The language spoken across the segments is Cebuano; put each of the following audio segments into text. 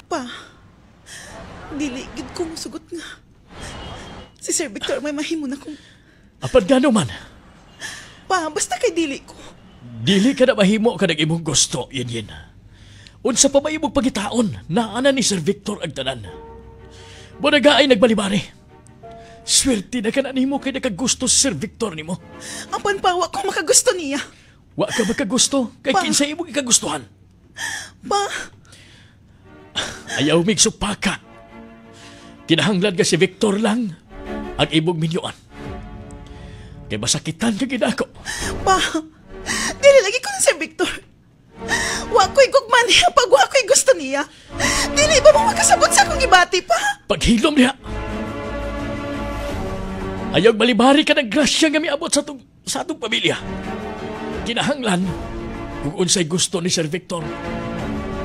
Pa, dili gid ko musugot nga si Sir Victor may mahimo na kung Apan gano man, Pa, basta kay dili ko. Dili ka na mahimo ka nag imong gusto, Yen Yen. Unsa pa ba imong pagitaon, naana ni Sir Victor ang tanan. Bunaga ay nagbalibari. Swerte na ka na nimo kay nakagusto si Sir Victor nimo. Apan pa, wa ko makagusto niya. Wa ka makagusto kay Pa. kinsa imong ikagustuhan. Pa, Ayaw migsupaka. Kinahanglan ka si Victor lang ang imong minyuan. Kay masakitan ka gid ako. Pa, dili lagi ko ni Sir Victor. Wa ko'y gugma niya pag wa ko'y gusto niya. Dili ba mo makasabot sa akong gibati pa? Paghilom niya. Ayaw balibari ka ng grasya nga miabot sa atong pamilya. Kinahanglan kung unsay gusto ni Sir Victor,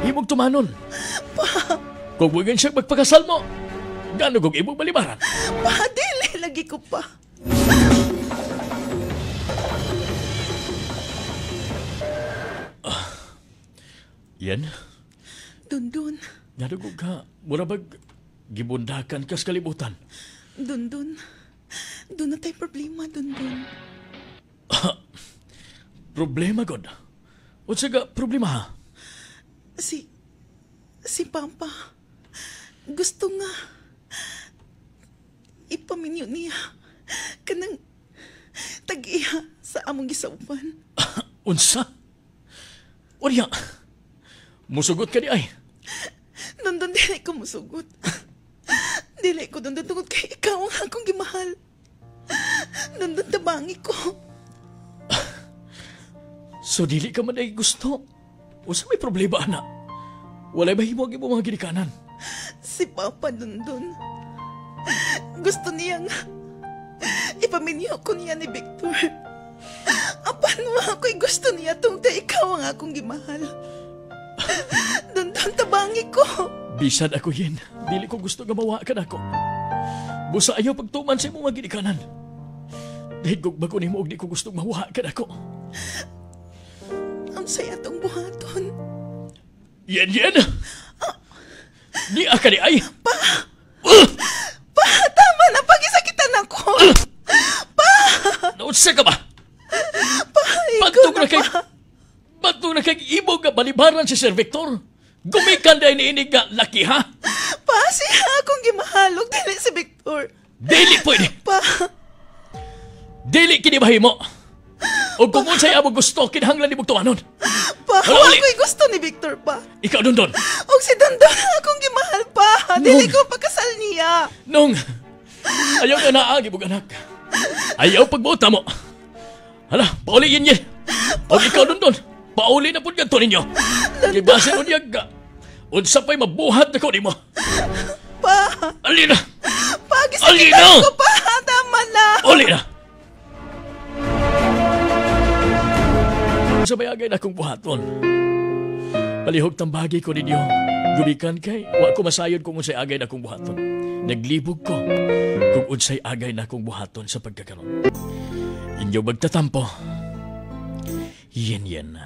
imong tumanon. Pa, Kung bugan siya magpakasal mo, gano kung imong balibaran. Pa, dili lagi ko pa. Yan, Dundun, gano kung ka, mura bag gibundakan kas kalibutan. Dundun. Doon na tayo problema, Dundun. Problema, God. Unsa ka problema ha? Si Papa, gusto nga ipaminyo niya kanang tag-iya sa among gisaupan. Unsa? Unya, musugot ka di ay. Dundun, dili ko musugot. Dili ko, Dundun, tungod kay ikaw ang akong gimahal. Dundun, tabangi ko. So dili ka man ay gusto. Unsa may problema, ana? Walay mahimo ang imong mga ginikanan. Si Papa, Dundun, gusto niya nga ipaminyo ko niya ni Victor. Apan mo ako'y gusto niya tungod kay ikaw ang akong gimahal. Dundun, tabangi ko. Bisan ako yin, dili ko gusto nga mawa ka nako. Busa ayaw pagtuman sa imong mga ginikanan. Dahil kung bago nimo og di ko gusto mawa ka nako. Ang saya tong buhaton. Yen, yen! Di ka di ay! Pa! Pa! Tama na! Pagisakitan ako! Pa! Naunsa ka ba? Pa! Ikaw Bantog na na kay pa! Bantog na kay ibog nga balibaran si Sir Victor. Gumikan dahil niinig nga laki ha? Pa! Siya akong gimahalog. Dili si Victor. Dili pwede! Pa! Dili kini mahimo. O kung unsay amo gusto, kinahanglan nimong tumanon. Pa! Wala, uli. Ako'y gusto ni Victor pa. Ikaw, Dondon. Og si Dondon akong gimahal pa. Dili ko pakasal niya. Nung, ayaw nga naagi mong anak. Ayaw pagbuta mo. Hala, pauli yun yun. O ikaw, Dondon, pauli na po ganito ninyo. Kay base mo niya ga. Unsa pa'y mabuhat na ko nimo. Pa! Alina! Pa! Gisakitan Alina! ko pa! Tama na! Uli na! Sa bayagay na akong buhaton. Palihog tambagi ko ninyo. Gumikan kay, wa ko masayod kung unsay agay na akong buhaton. Naglibog ko kung unsay agay na akong buhaton sa pagkakaroon. Inyo magtatampo. Yen yen.